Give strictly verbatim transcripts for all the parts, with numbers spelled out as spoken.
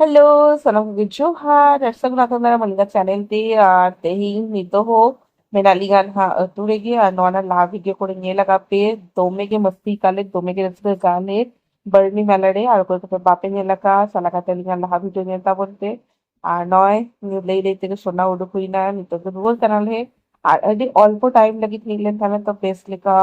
Hello, ᱥᱟᱱᱟᱢ ᱠᱚᱜᱮ ᱡᱚᱦᱟᱨ ᱟᱨ ᱥᱟᱹᱜᱩᱱ ᱟᱛᱟᱝ ᱫᱟᱨᱟᱢ ᱟᱹᱞᱤᱧᱟᱜ ᱪᱮᱱᱮᱞ ᱛᱮ᱾ ᱟᱨ ᱛᱮᱦᱮᱧ ᱱᱤᱛᱚᱜ ᱦᱚᱸ ᱢᱮᱱᱟᱜ ᱞᱤᱧᱟ ᱱᱟᱦᱟᱜ ᱟᱹᱛᱩ ᱨᱮᱜᱮ᱾ ᱟᱨ ᱱᱚᱣᱟ ᱨᱮᱱᱟᱜ ᱞᱟᱦᱟ ᱵᱷᱤᱰᱤᱭᱳ ᱠᱚᱨᱮ ᱧᱮᱞ ᱟᱠᱟᱫ ᱯᱮ, ᱫᱚᱢᱮ ᱜᱮ ᱢᱟᱹᱥᱛᱤ ᱠᱟᱞᱮ, ᱫᱚᱢᱮ ᱜᱮ ᱨᱟᱹᱥᱠᱟᱹ ᱠᱟᱞᱮ ᱵᱟᱹᱨᱱᱤ ᱢᱮᱞᱟ ᱨᱮ᱾ ᱟᱨ ᱚᱠᱚᱭ ᱠᱚᱯᱮ ᱵᱟᱯᱮ ᱧᱮᱞ ᱟᱠᱟᱫ, ᱪᱟᱞᱟᱣ ᱠᱟᱛᱮ ᱟᱹᱞᱤᱧᱟᱜ ᱞᱟᱦᱟ ᱵᱷᱤᱰᱤᱭᱳ ᱧᱮᱞ ᱛᱟᱵᱚᱱ ᱯᱮ᱾ ᱟᱨ ᱱᱚᱜᱼᱚᱭ ᱞᱟᱹᱭ ᱞᱟᱹᱭ ᱛᱮᱜᱮ ᱥᱚᱱᱟ ᱩᱰᱩᱠ ᱦᱩᱭᱱᱟ, ᱱᱤᱛᱚᱜ ᱫᱚ ᱨᱩᱣᱟᱹᱲ ᱠᱟᱱᱟᱞᱮ᱾ ᱟᱨ ᱟᱹᱰᱤ ᱚᱞᱯᱚ ᱴᱟᱭᱤᱢ ᱞᱟᱹᱜᱤᱫ ᱦᱮᱡ ᱞᱮᱱ ᱛᱟᱦᱮᱸ ᱛᱚ ᱵᱮᱥ ᱞᱮᱠᱟ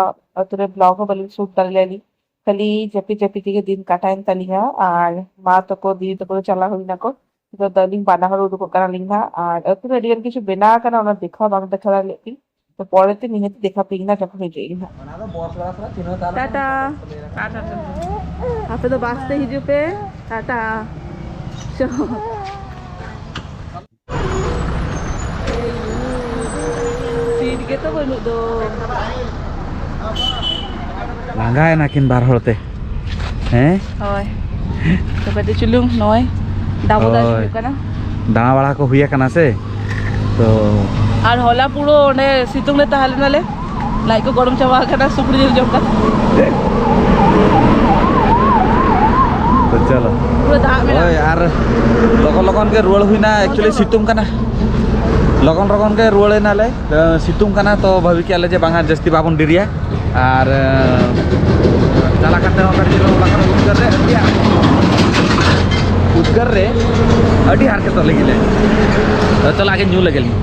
ᱟᱹᱛᱩ ᱨᱮ ᱵᱞᱚᱜ ᱦᱚᱸ ᱵᱟᱹᱞᱤᱧ ᱥᱩᱴ ᱫᱟᱲᱮ ᱞᱮᱫᱟ᱾ ᱠᱷᱟᱹᱞᱤ ᱡᱟᱹᱯᱤᱫ ᱡᱟᱹᱯᱤᱫ ᱛᱮᱜᱮ ᱫᱤᱱ ᱠᱟᱴᱟᱭᱮᱱ ᱛᱟᱹᱞᱤᱧᱟ᱾ ᱟᱨ ᱢᱟ ᱛᱟᱠᱚ, ᱫᱤᱫᱤ ᱛᱟᱠᱚ ᱫᱚ ᱪᱟᱞᱟᱣ ᱦᱩᱭ ᱱᱟᱠᱚ᱾ ᱱᱤᱛᱚᱜ ᱫᱚ ᱟᱹᱞᱤᱧ ᱵᱟᱱᱟ ᱦᱚᱲ ᱩᱰᱩᱠᱚᱜ ᱠᱟᱱᱟᱞᱤᱧ ᱦᱟᱸᱜ᱾ ᱟᱨ ᱟᱹᱛᱩ ᱨᱮ ᱟᱹᱰᱤ ᱜᱟᱱ ᱠᱤᱪᱷᱩ ᱵᱮᱱᱟᱣ ᱟᱠᱟᱱᱟ, ᱚᱱᱟ ᱫᱮᱠᱷᱟᱣ ᱵᱟᱝ ᱫᱮᱠᱷᱟᱣ ᱫᱟᱲᱮᱭᱟᱜ ᱠᱤᱱ᱾ ᱛᱚ ᱯᱚᱨᱮᱛᱮ ᱱᱤᱦᱟᱹᱛ ᱫᱮᱠᱷᱟᱣ ᱯᱮ ᱦᱟᱸᱜ ᱡᱚᱠᱷᱚᱱ ᱦᱤᱡᱩᱜ ᱟᱹᱧ ᱦᱟᱸᱜ᱾ ᱴᱟᱴᱟ᱾ ᱟᱯᱮ ᱫᱚ ᱵᱟᱥ ᱛᱮ ᱦᱤᱡᱩᱜ ᱯᱮ᱾ ᱴᱟᱴᱟ᱾ ᱪᱚ᱾ ᱥᱤᱴ ᱜᱮᱛᱚ ᱵᱟᱹᱱᱩᱜ ᱫᱚ᱾ ᱞᱟᱸᱜᱟᱭᱮᱱᱟ ᱠᱤᱱ ᱵᱟᱨ ᱦᱚᱲ ᱛᱮ᱾ ᱦᱮᱸ? ᱦᱳᱭ᱾ ᱛᱚᱵᱮ ᱫᱚ ᱪᱩᱞᱩᱝ ᱱᱚᱜᱼᱚᱭ ᱫᱟᱵᱚ ᱫᱟᱵᱚ ᱦᱳᱭ᱾ ᱦᱩᱭᱩᱜ ᱠᱟᱱᱟ᱾ ᱫᱟᱬᱟ ᱵᱟᱲᱟ ᱠᱚ ᱦᱩᱭ ᱟᱠᱟᱱᱟ ᱥᱮ? ᱛᱚ ᱟᱨ ᱦᱚᱞᱟ ᱯᱩᱨᱟᱹ ᱚᱸᱰᱮ ᱥᱤᱛᱩᱝ ᱨᱮ ᱛᱟᱦᱮᱸ ᱞᱮᱱᱟᱞᱮ᱾ ᱞᱟᱡ ᱠᱚ ᱜᱚᱨᱚᱢ ᱪᱟᱵᱟ ᱟᱠᱟᱱᱟ ᱥᱩᱠᱨᱤ ᱡᱤᱞ ᱡᱚᱢ ᱠᱟᱛᱮ᱾ ᱛᱚ ᱪᱚᱞᱚ᱾ ᱯᱩᱨᱟᱹ ᱫᱟᱜ ᱢᱮᱱᱟᱜᱼᱟ᱾ ᱦᱳᱭ, ᱟᱨ ᱞᱚᱜᱚᱱ ᱞᱚᱜᱚᱱ ᱜᱮ ᱨᱩᱣᱟᱹᱲ ᱦᱩᱭᱱᱟ᱾ Actually ᱥᱤᱛᱩᱝ ᱠᱟᱱᱟ᱾ ᱞᱚᱜᱚᱱ ᱞᱚᱜᱚᱱ ᱜᱮ ᱨᱩᱣᱟᱹᱲ ᱮᱱᱟᱞᱮ᱾ ᱥᱤᱛᱩᱝ ᱠᱟᱱᱟ, ᱛᱚ ᱵᱷᱟᱹᱵᱤ ᱠᱮᱜᱼᱟ ᱞᱮ ᱡᱮ ᱵᱟᱝᱟ ᱡᱟᱹᱥᱛᱤ ᱵᱟᱵᱚᱱ ᱰᱮᱨᱤᱭᱟ᱾ ᱟᱨ ᱪᱟᱞᱟᱣ ᱠᱟᱛᱮ ᱦᱚᱸ ᱠᱟᱹᱴᱤᱡ ᱪᱩᱞᱩᱝ ᱚᱱᱟ ᱠᱚᱨᱮ ᱩᱫᱽᱜᱟᱹᱨ ᱨᱮ ᱟᱹᱰᱤ ᱟᱸᱴ, ᱩᱫᱽᱜᱟᱹᱨ ᱨᱮ ᱟᱹᱰᱤ ᱦᱟᱨᱠᱮᱛᱚᱜ ᱞᱟᱹᱜᱤᱫ ᱞᱮ᱾ ᱛᱚ ᱪᱚᱞᱚ ᱟᱜᱮ ᱧᱩ ᱞᱮᱜᱮ ᱞᱤᱧ᱾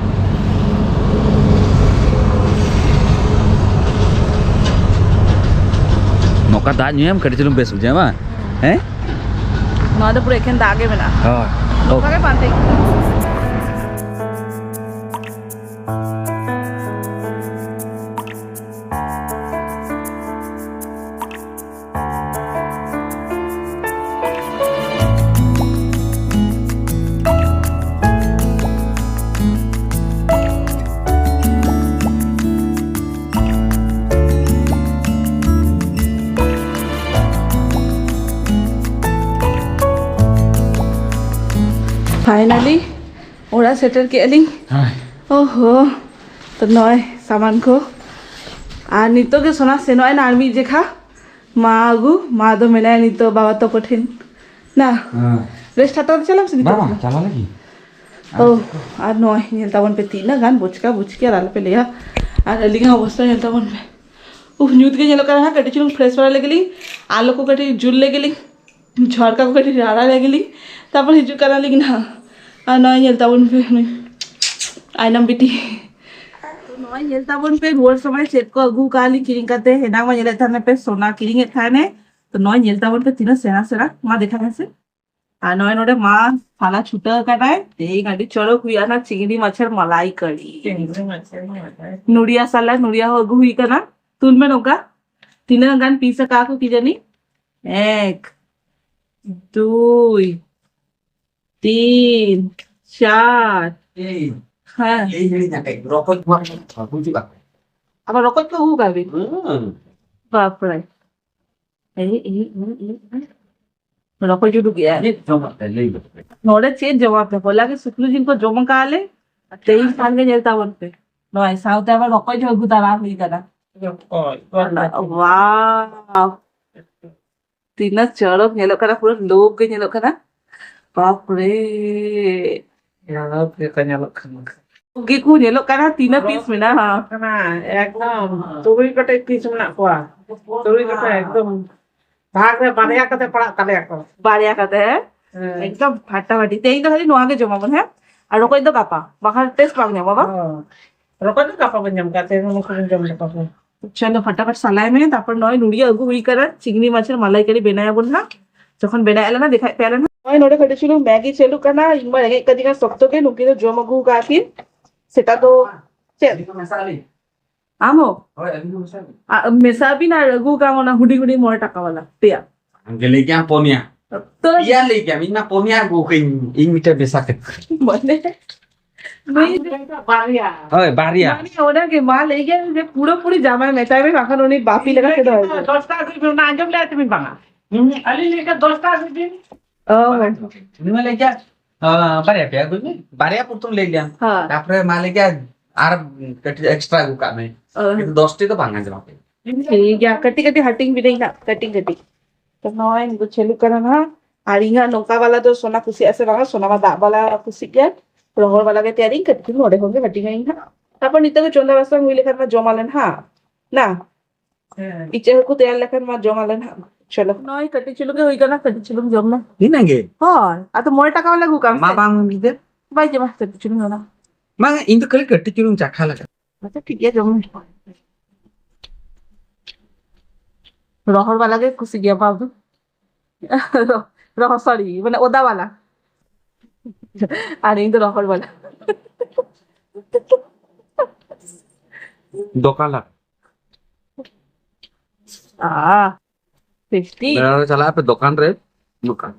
ᱱᱚᱝᱠᱟ ᱫᱟᱜ ᱧᱩᱭᱟᱢ ᱠᱟᱹᱴᱤᱡ ᱪᱩᱞᱩᱝ ᱵᱮᱥ ᱵᱩᱡᱷᱟᱹᱜᱼᱟ, ᱵᱟᱝ? ᱦᱮᱸ? ᱱᱚᱣᱟ ᱫᱚ ᱯᱩᱨᱟᱹ ᱮᱠᱷᱮᱱ ᱫᱟᱜ ᱜᱮ ᱢᱮᱱᱟᱜᱼᱟ᱾ ᱦᱳᱭ᱾ ᱱᱚᱝᱠᱟ ᱜᱮ ᱯᱟᱱᱛᱮ᱾ Finally ᱚᱲᱟᱜ ᱥᱮᱴᱮᱨ ᱠᱮᱜᱼᱟ ᱞᱤᱧ᱾ ᱦᱳᱭ᱾ ᱳᱦᱳ, ᱛᱚ ᱱᱚᱜᱼᱚᱭ ᱥᱟᱢᱟᱱ ᱠᱚ᱾ ᱟᱨ ᱱᱤᱛᱚᱜ ᱜᱮ ᱥᱳᱱᱟ ᱥᱮᱱᱚᱜ ᱟᱭ ᱱᱟ ᱟᱨ ᱢᱤᱫ ᱡᱮᱠᱷᱟ ᱢᱟ ᱟᱹᱜᱩ᱾ ᱢᱟ ᱫᱚ ᱢᱮᱱᱟᱭᱟ ᱱᱤᱛᱚᱜ ᱵᱟᱵᱟ ᱛᱟᱠᱚ ᱴᱷᱮᱱ ᱱᱟ᱾ ᱦᱮᱸ᱾ ᱨᱮᱥᱴ ᱦᱟᱛᱟᱣ ᱫᱚ ᱪᱟᱞᱟᱜ ᱢᱮᱥᱮ ᱱᱤᱛᱚᱜ᱾ ᱵᱟᱝ, ᱵᱟᱝ, ᱪᱟᱞᱟᱣ ᱞᱟᱹᱜᱤᱫ᱾ ᱚ, ᱟᱨ ᱱᱚᱜᱼᱚᱭ ᱧᱮᱞ ᱛᱟᱵᱚᱱ ᱯᱮ ᱛᱤᱱᱟᱹᱜ ᱜᱟᱱ ᱵᱚᱪᱠᱟ ᱵᱚᱪᱠᱤ, ᱟᱨ ᱟᱞᱚᱯᱮ ᱞᱟᱹᱭᱟ᱾ ᱟᱨ ᱟᱹᱞᱤᱧᱟᱜ ᱚᱵᱚᱥᱛᱟ ᱧᱮᱞ ᱛᱟᱵᱚᱱ ᱯᱮ᱾ ᱩᱯ, ᱧᱩᱛ ᱜᱮ ᱧᱮᱞᱚᱜ ᱠᱟᱱᱟ ᱦᱟᱸᱜ᱾ ᱠᱟᱹᱴᱤᱡ ᱪᱩᱞᱩᱝ ᱯᱷᱨᱮᱥ ᱵᱟᱲᱟ ᱞᱮᱜᱮ ᱞᱤᱧ, ᱟᱞᱚ ᱠᱚ ᱠᱟᱹᱴᱤᱡ ᱡᱩᱞ ᱞᱮᱜᱮ ᱞᱤᱧ, ᱡᱷᱚᱲᱠᱟ ᱠᱚ ᱠᱟᱹᱴᱤᱡ ᱨᱟᱲᱟ ᱞᱮᱜᱮ ᱞᱤᱧ, ᱛᱟᱨᱯᱚᱨ ᱦᱤᱡᱩᱜ ᱠᱟᱱᱟ ᱞᱤᱧ ᱱᱟᱦᱟᱜ᱾ ᱟᱨ ᱱᱚᱜᱼᱚᱭ ᱧᱮᱞ ᱛᱟᱵᱚᱱ ᱯᱮ ᱱᱩᱭ ᱟᱭᱱᱚᱢ ᱵᱤᱴᱤ᱾ ᱛᱚ ᱱᱚᱜᱼᱚᱭ ᱧᱮᱞ ᱛᱟᱵᱚᱱ ᱯᱮ, ᱨᱩᱣᱟᱹᱲ ᱥᱚᱢᱚᱭ ᱪᱮᱫ ᱠᱚ ᱟᱹᱜᱩ ᱠᱟᱜ ᱞᱤᱧ ᱠᱤᱨᱤᱧ ᱠᱟᱛᱮ᱾ ᱦᱮᱱᱟᱝ ᱢᱟ ᱧᱮᱞᱮᱫ ᱛᱟᱦᱮᱱ ᱯᱮ ᱥᱚᱱᱟ ᱠᱤᱨᱤᱧᱮᱫ ᱛᱟᱦᱮᱱᱮ, ᱛᱚ ᱱᱚᱜᱼᱚᱭ ᱧᱮᱞ ᱛᱟᱵᱚᱱ ᱯᱮ ᱛᱤᱱᱟᱹᱜ ᱥᱮᱬᱟ ᱥᱮᱬᱟ, ᱢᱟ ᱫᱮᱠᱷᱟ ᱢᱮᱥᱮ᱾ ᱟᱨ ᱱᱚᱜᱼᱚᱭ ᱱᱚᱰᱮ ᱢᱟ ᱥᱟᱞᱟ ᱪᱷᱩᱴᱟᱹᱣ ᱠᱟᱱᱟᱭ, ᱛᱮᱦᱮᱧ ᱟᱹᱰᱤ ᱪᱚᱨᱚᱠ ᱦᱩᱭᱩᱜᱼᱟ ᱱᱟ ᱪᱤᱝᱲᱤ ᱢᱟᱪᱷᱮᱨ ᱢᱟᱞᱟᱭ ᱠᱟᱹᱲᱤ᱾ ᱪᱤᱝᱲᱤ ᱢᱟᱪᱷᱮᱨ ᱢᱟᱞᱟᱭ᱾ ᱱᱩᱲᱤᱭᱟ ᱥᱟᱞᱟ, ᱱᱩᱲᱤᱭᱟ ᱦᱚᱸ ᱟᱹᱜᱩ ᱦᱩᱭ ᱠᱟᱱᱟ᱾ ᱛᱩᱞ ᱢᱮ ᱱᱚᱝᱠᱟ, ᱛᱤᱱᱟᱹᱜ ᱜᱟᱱ ᱯᱤᱥ ᱟᱠᱟᱫ ᱠᱚ ᱠᱤ ᱡᱟᱹᱱᱤ? ᱮᱠ, ᱫᱩᱭ, ᱛᱤᱱ, ᱪᱟᱨ᱾ ᱮᱭ, ᱦᱮᱸ᱾ ᱮᱭ ᱦᱤᱲᱤᱧ ᱟᱠᱟᱫ, ᱨᱚᱠᱚᱡ ᱠᱚ ᱵᱩᱡᱩᱜᱼᱟ᱾ ᱟᱵᱟᱨ ᱨᱚᱠᱚᱡ ᱠᱚ ᱟᱹᱜᱩ ᱠᱟᱜ ᱵᱤᱱ? ᱦᱩᱸ᱾ ᱵᱟᱯᱨᱮ᱾ ᱮᱭ, ᱮᱭ, ᱮᱭ, ᱮᱭ, ᱮᱭ᱾ ᱨᱚᱠᱚᱡ ᱩᱰᱩᱠ ᱜᱮᱭᱟ᱾ ᱪᱮᱫ ᱡᱚᱢᱟᱜ ᱯᱮ ᱞᱟᱹᱭ ᱜᱚᱫ ᱯᱮ? ᱱᱚᱰᱮ ᱪᱮᱫ ᱡᱚᱢᱟᱜ ᱯᱮ? ᱦᱚᱞᱟ ᱜᱮ ᱥᱩᱠᱨᱤ ᱡᱤᱞ ᱠᱚ ᱡᱚᱢ ᱟᱠᱟᱫ ᱞᱮ᱾ ᱛᱮᱦᱮᱧ ᱠᱷᱟᱱ ᱜᱮ ᱧᱮᱞ ᱛᱟᱵᱚᱱ ᱯᱮ᱾ ᱱᱚᱜᱼᱚᱭ ᱥᱟᱶᱛᱮ ᱟᱵᱟᱨ ᱨᱚᱠᱚᱡ ᱦᱚᱸ ᱟᱹᱜᱩ ᱛᱟᱨᱟ ᱦᱩᱭ ᱠᱟᱱᱟ᱾ ᱨᱚᱠᱚᱡ, ᱣᱟᱣ᱾ ᱛᱤᱱᱟᱹᱜ ᱪᱚᱨᱚᱠ ᱧᱮᱞᱚᱜ ᱠᱟᱱᱟ, ᱯᱩᱨᱟᱹ ᱞᱳᱵᱷ ᱜᱮ ᱧᱮᱞᱚᱜ ᱠᱟᱱᱟ᱾ ᱵᱟᱯ ᱨᱮ᱾ ᱞᱳᱵᱷ ᱜᱮᱠᱚ ᱧᱮᱞᱚᱜ ᱠᱟᱱᱟ᱾ ᱞᱳᱵᱷ ᱜᱮᱠᱚ ᱧᱮᱞᱚᱜ ᱠᱟᱱᱟ, ᱛᱤᱱᱟᱹᱜ ᱯᱤᱥ ᱢᱮᱱᱟᱜᱼᱟ? ᱠᱟᱱᱟ, ᱮᱠᱫᱚᱢ ᱛᱩᱨᱩᱭ ᱜᱚᱴᱮᱡ ᱯᱤᱥ ᱢᱮᱱᱟᱜ ᱠᱚᱣᱟ᱾ ᱛᱩᱨᱩᱭ ᱜᱚᱴᱮᱡ ᱮᱠᱫᱚᱢ᱾ ᱵᱷᱟᱜᱽ ᱨᱮ ᱵᱟᱨᱭᱟ ᱠᱟᱛᱮ ᱯᱟᱲᱟᱜ ᱛᱟᱞᱮᱭᱟ ᱠᱚ᱾ ᱵᱟᱨᱭᱟ ᱠᱟᱛᱮ, ᱦᱮᱸ? ᱦᱮᱸ᱾ ᱮᱠᱫᱚᱢ ᱯᱷᱟᱴᱟᱯᱷᱟᱴᱤ᱾ ᱛᱮᱦᱮᱧ ᱫᱚ ᱠᱷᱟᱹᱞᱤ ᱱᱚᱣᱟ ᱜᱮ ᱡᱚᱢᱟᱵᱚᱱ, ᱦᱮᱸ? ᱟᱨ ᱨᱚᱠᱚᱡ ᱫᱚ ᱜᱟᱯᱟ, ᱵᱟᱠᱷᱟᱱ ᱴᱮᱥᱴ ᱵᱟᱝ ᱧᱟᱢᱚᱜᱼᱟ, ᱵᱟᱝ? ᱦᱚᱸ᱾ ᱨᱚᱠᱚᱡ ᱫᱚ ᱜᱟᱯᱟ ᱵᱚᱱ ᱡᱚᱢ ᱠᱟᱜ ᱛᱮ, ᱱᱩᱠᱩ ᱵᱚᱱ ᱡᱚᱢ ᱞᱮᱠᱚ ᱠᱷᱟᱱ᱾ ᱪᱚᱞᱚ ᱯᱷᱟᱴᱟᱯᱷᱟᱴ ᱥᱟᱞᱟᱭ ᱢᱮ, ᱛᱟᱨᱯᱚᱨ ᱱᱚᱜᱼᱚᱭ ᱱᱩᱲᱤᱭᱟᱹ ᱟᱹᱜᱩ ᱦᱩᱭ ᱠᱟᱱᱟ, ᱪᱤᱝᱲᱤ ᱢᱟᱪᱷᱮᱨ ᱢᱟᱞᱟᱭ ᱠᱟᱹᱨᱤ ᱵᱮᱱᱟᱣ ᱟᱵᱚᱱ ᱦᱟᱸᱜ᱾ ᱡᱚᱠᱷᱚᱱ ᱵᱮᱱᱟᱣ ᱞᱮᱱᱟ ᱫᱮᱠᱷᱟᱭ ᱯᱮᱭᱟ ᱞᱮᱱᱟ᱾ ᱱᱚᱜᱼᱚᱭ ᱱᱚᱰᱮ ᱠᱟᱹᱴᱤᱡ ᱪᱩᱞᱩᱝ ᱢᱮᱜᱤ ᱪᱟᱹᱞᱩᱜ ᱠᱟᱱᱟ, ᱤᱧ ᱢᱟ ᱨᱮᱸᱜᱮᱡ ᱠᱟᱹᱫᱤᱧᱟ ᱥᱚᱠᱛᱚ ᱜᱮ, ᱱᱩᱠᱤᱱ ᱫᱚ ᱡᱚᱢ ᱟᱹᱜᱩ ᱠᱟᱜ ᱠᱤᱱ, ᱥᱮᱴᱟ ᱫᱚ ᱪᱮᱫ? ᱟᱢ ᱦᱚᱸ? ᱦᱳᱭ, ᱟᱹᱞᱤᱧ ᱦᱚᱸ ᱢᱮᱥᱟ ᱟᱹᱞᱤᱧ᱾ ᱟ, ᱢᱮᱥᱟ ᱵᱤᱱ ᱟᱨ ᱟᱹᱜᱩ ᱠᱟᱜ ᱚᱱᱟ ᱦᱩᱰᱤᱧ ᱦᱩᱰᱤᱧ ᱢᱚᱬᱮ ᱴᱟᱠᱟ ᱵᱟᱞᱟ, ᱯᱮᱭᱟ᱾ ᱟᱢ ᱜᱮ ᱞᱟᱹᱭ ᱠᱮᱜ ᱟᱢ ᱯᱚᱱᱭᱟ᱾ ᱛᱚ ᱯᱮᱭᱟ ᱞᱟᱹᱭ ᱠᱮᱜ ᱟᱢ, ᱤᱧ ᱢᱟ ᱯᱚᱱᱭᱟ ᱟᱹᱜᱩ ᱠᱟᱜ ᱤᱧ, ᱤᱧ ᱢᱤᱫᱴᱮᱱ ᱢᱮᱥᱟ ᱠᱮᱫ ᱠᱚᱣᱟ᱾ ᱢᱟᱱᱮ, ᱱᱩᱭ ᱫᱚ ᱵᱟᱨᱭᱟ᱾ ᱦᱳᱭ, ᱵᱟᱨᱭᱟ᱾ ᱢᱟᱱᱮ ᱚᱱᱟ ᱜᱮ ᱢᱟ ᱞᱟᱹᱭ ᱜᱮ ᱡᱮ ᱯᱩᱨᱟᱹ ᱯᱩᱨᱤ ᱡᱟᱢᱟᱭ ᱢᱮᱛᱟᱭ ᱢᱮ, ᱵᱟᱠᱷᱟᱱ ᱩᱱᱤ ᱵᱟᱯᱤ ᱞᱮᱠᱟ ᱥᱮ ᱫᱚᱦᱚᱭ ᱢᱮ᱾ ᱫᱚᱥᱴᱟ ᱟᱹᱜᱩᱭ ᱢᱮ, ᱚᱱᱟ ᱟᱸᱡᱚᱢ ᱞᱮᱫ ᱛᱟᱹᱵᱤᱱ ᱵᱟᱝᱟ? ᱦᱩᱸ, ᱟᱹᱞᱤᱧ ᱞᱟᱹᱭ ᱠᱮᱫ ᱫᱚᱥᱴᱟ ᱟᱹᱜᱩᱭ ᱵᱤᱱ᱾ ᱚ᱾ ᱩᱱᱤ ᱢᱟ ᱞᱟᱹᱭ ᱠᱮᱫ, ᱚ, ᱵᱟᱨᱭᱟ ᱯᱮᱭᱟ ᱟᱹᱜᱩᱭ ᱢᱮ᱾ ᱵᱟᱨᱭᱟ ᱯᱨᱚᱛᱷᱚᱢ ᱞᱟᱹᱭ ᱞᱮᱭᱟᱢ᱾ ᱦᱮᱸ᱾ ᱛᱟᱨᱯᱚᱨᱮ ᱢᱟ ᱞᱟᱹᱭ ᱠᱮᱫ, ᱟᱨ ᱠᱟᱹᱴᱤᱡ ᱮᱠᱥᱴᱨᱟ ᱟᱹᱜᱩ ᱠᱟᱜ ᱢᱮ᱾ ᱚ᱾ ᱠᱤᱱᱛᱩ ᱫᱚᱥᱴᱤ ᱫᱚ ᱵᱟᱝ ᱟᱸᱡᱚᱢ ᱟᱯᱮ᱾ ᱴᱷᱤᱠ ᱜᱮᱭᱟ, ᱠᱟᱹᱴᱤᱡ ᱠᱟᱹᱴᱤᱡ ᱦᱟᱹᱴᱤᱧ ᱵᱤᱱᱟᱹᱧ ᱦᱟᱸᱜ, ᱠᱟᱹᱴᱤᱡ ᱠᱟᱹᱴᱤᱡ᱾ ᱛᱚ ᱱᱚᱜᱼᱚᱭ ᱱᱤᱛᱚᱜ ᱪᱟᱹᱞᱩᱜ ᱠᱟᱱᱟ ᱱᱟᱦᱟᱜ᱾ ᱟᱨ ᱤᱧ ᱦᱟᱸᱜ ᱱᱚᱝᱠᱟ ᱵᱟᱞᱟ ᱫᱚ ᱥᱳᱱᱟ ᱠᱩᱥᱤᱭᱟᱜᱼᱟ ᱥᱮ ᱵᱟᱝᱟ, ᱥᱳᱱᱟ ᱢᱟ ᱫᱟᱜ ᱵᱟᱞᱟ ᱠᱩᱥᱤᱜ ᱜᱮᱭᱟ᱾ ᱨᱚᱦᱚᱲ ᱵᱟᱞᱟ ᱜᱮ ᱛᱮᱭᱟᱨᱤᱧ, ᱠᱟᱹᱴᱤᱡ ᱪᱩᱞᱩᱝ ᱱᱚᱰᱮ ᱠᱷᱚᱱ ᱜᱮ ᱦᱟᱹᱴᱤᱧᱟᱹᱧ ᱦᱟᱸᱜ᱾ ᱛᱟᱨᱯᱚᱨ ᱱᱤᱛᱚᱜ ᱜᱮ ᱪᱚᱸᱫᱟ ᱵᱟᱥᱟᱝ ᱦᱩᱭ ᱞᱮᱠᱷᱟᱱ ᱢᱟ ᱡᱚᱢᱟᱞᱮᱱ ᱦᱟᱸᱜ᱾ ᱱᱟ? ᱦᱮᱸ᱾ ᱤᱪᱟᱹᱜ ᱦᱟᱹᱠᱩ ᱛᱮᱭᱟᱨ ᱞᱮᱠᱷᱟᱱ ᱢᱟ ᱡᱚᱢᱟᱞᱮᱱ ᱦᱟᱸᱜ᱾ ᱪᱚᱞᱚ᱾ ᱱᱚᱜᱼᱚᱭ ᱠᱟᱹᱴᱤᱡ ᱪᱩᱞᱩᱝ ᱜᱮ ᱦᱩᱭ ᱠᱟᱱᱟ, ᱠᱟᱹᱴᱤᱡ ᱪᱩᱞᱩᱝ ᱡᱚᱢ ᱢᱮ᱾ ᱤᱱᱟᱹᱜ ᱜᱮ? ᱦᱳᱭ, ᱟᱫᱚ ᱢᱚᱬᱮ ᱴᱟᱠᱟ ᱵᱟᱞᱟ ᱟᱹᱜᱩ ᱠᱟᱜ ᱢᱮ ᱢᱟ ᱥᱮ᱾ ᱵᱟᱝ ᱤᱫᱤ᱾ ᱵᱟᱭ ᱡᱚᱢᱟ, ᱠᱟᱹᱴᱤᱡ ᱪᱩᱞᱩᱝ ᱚᱱᱟ᱾ ᱵᱟᱝ, ᱤᱧ ᱫᱚ ᱠᱷᱟᱹᱞᱤ ᱠᱟᱹᱴᱤᱡ ᱪᱩᱞᱩᱝ ᱪᱟᱠᱷᱟ ᱞᱟᱜᱟᱜ᱾ ᱟᱪᱪᱷᱟ, ᱴᱷᱤᱠ ᱜᱮᱭᱟ, ᱡᱚᱢ ᱢᱮ᱾ ᱨᱚᱦᱚᱲ ᱵᱟᱞᱟ ᱜᱮ ᱠᱩᱥᱤ ᱜᱮᱭᱟ ᱵᱟᱵᱩ᱾ ᱨᱚ-, ᱨᱚᱦᱚᱲ, sorry, ᱢᱟᱱᱮ ᱚᱫᱟ ᱵᱟᱞᱟ᱾ ᱟᱨ ᱤᱧ ᱫᱚ ᱨᱚᱦᱚᱲ ᱵᱟᱞᱟ᱾ ᱫᱚᱠᱟᱱ ᱞᱟᱜ᱾ ᱟ, fifty᱾ ᱵᱮᱲᱟ ᱨᱮ ᱪᱟᱞᱟᱜ ᱟᱯᱮ ᱫᱚᱠᱟᱱ ᱨᱮ, ᱫᱚᱠᱟᱱ᱾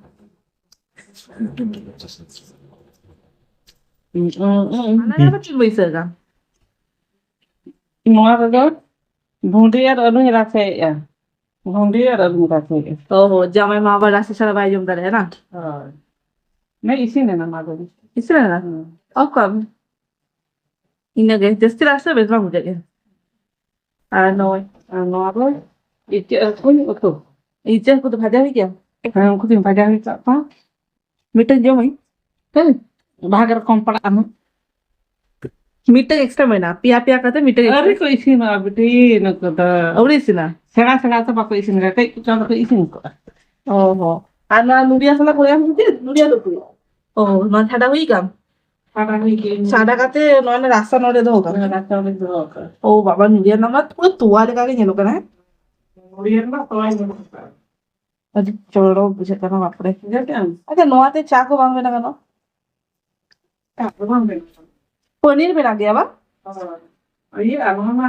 ᱦᱟᱱᱟ ᱨᱮ ᱪᱮᱫ ᱵᱟᱹᱭᱥᱟᱹᱣ ᱠᱟᱱ? ᱱᱚᱣᱟ ᱨᱮᱫᱚ ᱵᱷᱩᱸᱰᱤ ᱟᱨ ᱟᱹᱞᱩᱧ ᱨᱟᱥᱮᱭᱮᱜᱼᱟ᱾ ᱵᱷᱩᱸᱰᱤ ᱟᱨ ᱟᱹᱞᱩᱧ ᱨᱟᱥᱮᱭᱮᱜᱼᱟ᱾ ᱚ, ᱡᱟᱢᱟᱭ ᱢᱟ ᱟᱵᱟᱨ ᱨᱟᱥᱮ ᱪᱷᱟᱲᱟ ᱵᱟᱭ ᱡᱚᱢ ᱫᱟᱲᱮᱭᱟᱜᱼᱟ, ᱱᱟ? ᱦᱳᱭ᱾ ᱱᱮ ᱤᱥᱤᱱ ᱮᱱᱟ ᱱᱚᱣᱟ ᱫᱚ᱾ ᱤᱥᱤᱱ ᱮᱱᱟ? ᱦᱩᱸ᱾ ᱚᱠᱟ? ᱤᱱᱟᱹᱜᱮ, ᱡᱟᱹᱥᱛᱤ ᱨᱟᱥᱮ ᱵᱮᱥ ᱵᱟᱝ ᱵᱩᱡᱷᱟᱹᱜ ᱜᱮᱭᱟ᱾ ᱟᱨ ᱱᱚᱜᱼᱚᱭ, ᱟᱨ ᱱᱚᱣᱟ ᱫᱚ ᱤᱪᱟᱹᱜ ᱦᱟᱹᱠᱩᱧ ᱩᱛᱩ᱾ ᱤᱪᱟᱹᱜ ᱦᱟᱹᱠᱩ ᱫᱚ ᱵᱷᱟᱡᱟ ᱦᱩᱭ ᱠᱮᱭᱟ? ᱦᱮᱸ, ᱩᱱᱠᱩ ᱫᱚᱧ ᱵᱷᱟᱡᱟ ᱦᱩᱭ ᱠᱟᱜ ᱠᱚᱣᱟ᱾ ᱢᱤᱫᱴᱟᱝ ᱡᱚᱢᱟᱹᱧ᱾ ᱦᱮᱸ, ᱵᱷᱟᱜᱽ ᱨᱚᱠᱚᱢ ᱯᱟᱲᱟᱜᱼᱟ ᱱᱟᱜ᱾ ᱢᱤᱫᱴᱟᱝ extra ᱢᱮᱱᱟᱜᱼᱟ, ᱯᱮᱭᱟ ᱯᱮᱭᱟ ᱠᱟᱛᱮ ᱢᱤᱫᱴᱟᱝ extra᱾ ᱟᱹᱣᱨᱤ ᱠᱚ ᱤᱥᱤᱱᱚᱜᱼᱟ ᱵᱤᱴᱤ, ᱱᱩᱠᱩ ᱫᱚ᱾ ᱟᱹᱣᱨᱤ ᱤᱥᱤᱱᱟ? ᱥᱮᱬᱟ ᱥᱮᱬᱟ ᱛᱚ ᱵᱟᱠᱚ ᱤᱥᱤᱱ ᱠᱟᱫᱟ, ᱠᱟᱹᱡ ᱠᱚ ᱪᱚᱸᱫᱟ ᱠᱚ ᱤᱥᱤᱱ ᱠᱚᱜᱼᱟ᱾ ᱚ ᱦᱚᱸ᱾ ᱟᱨ ᱱᱚᱣᱟ ᱱᱩᱰᱤᱭᱟ ᱥᱟᱞᱟᱜ ᱠᱚ ᱮᱢ ᱠᱮᱫ, ᱱᱩᱰᱤᱭᱟ ᱫᱚ ᱠᱚ᱾ ᱚ, ᱱᱚᱣᱟ ᱪᱷᱟᱰᱟ ᱦᱩᱭ ᱠᱟᱱ? ᱪᱷᱟᱰᱟ ᱦᱩᱭ ᱠᱟᱱ᱾ ᱪᱷᱟᱰᱟ ᱠᱟᱛᱮ ᱱᱚᱣᱟ ᱨᱮ ᱨᱟᱥᱟ ᱱᱚᱰᱮ ᱫᱚᱦᱚ ᱠᱟᱜ᱾ ᱦᱮᱸ, ᱨᱟᱥᱟ ᱱᱚᱰᱮ ᱫᱚᱦᱚ ᱠᱟᱜ᱾ ᱚ ᱵᱟᱵᱟ, ᱱᱩᱰᱤᱭᱟ ᱱᱚᱣᱟ ᱢᱟ ᱯᱩᱨᱟᱹ ᱛᱚᱣᱟ ᱞᱮᱠᱟ ᱜᱮ ᱧᱮᱞᱚᱜ ᱠᱟᱱᱟ, ᱦᱮᱸ? ᱱᱩᱰᱤᱭᱟ ᱨᱮᱱᱟᱜ ᱛᱚᱣᱟ ᱧᱮᱞᱚᱜ ᱠᱟᱱᱟ᱾ ᱟᱹᱰᱤ ᱪᱚᱨᱚᱠ ᱵᱩᱡᱷᱟᱹᱜ ᱠᱟᱱᱟ, ᱵᱟᱯᱨᱮ᱾ ᱵᱩᱡᱷᱟᱹᱣ ᱠᱮᱜᱼᱟᱢ? ᱟᱪᱪᱷᱟ, ᱱᱚᱣᱟ ᱛᱮ ᱪᱟ ᱠᱚ ᱵᱟᱝ ᱵᱮᱱᱟᱣ ᱜᱟᱱᱚᱜᱼᱟ? ᱪᱟ ᱠᱚ ᱵᱟᱝ ᱵᱮᱱᱟᱣ ᱜᱟᱱᱚᱜᱼᱟ᱾ ᱯᱚᱱᱤᱨ ᱵᱮᱱᱟᱣ ᱜᱮᱭᱟ ᱵᱟᱝ? ᱦᱳᱭ᱾ ᱤᱭᱟᱹ, ᱟᱨ ᱱᱚᱣᱟ ᱢᱟ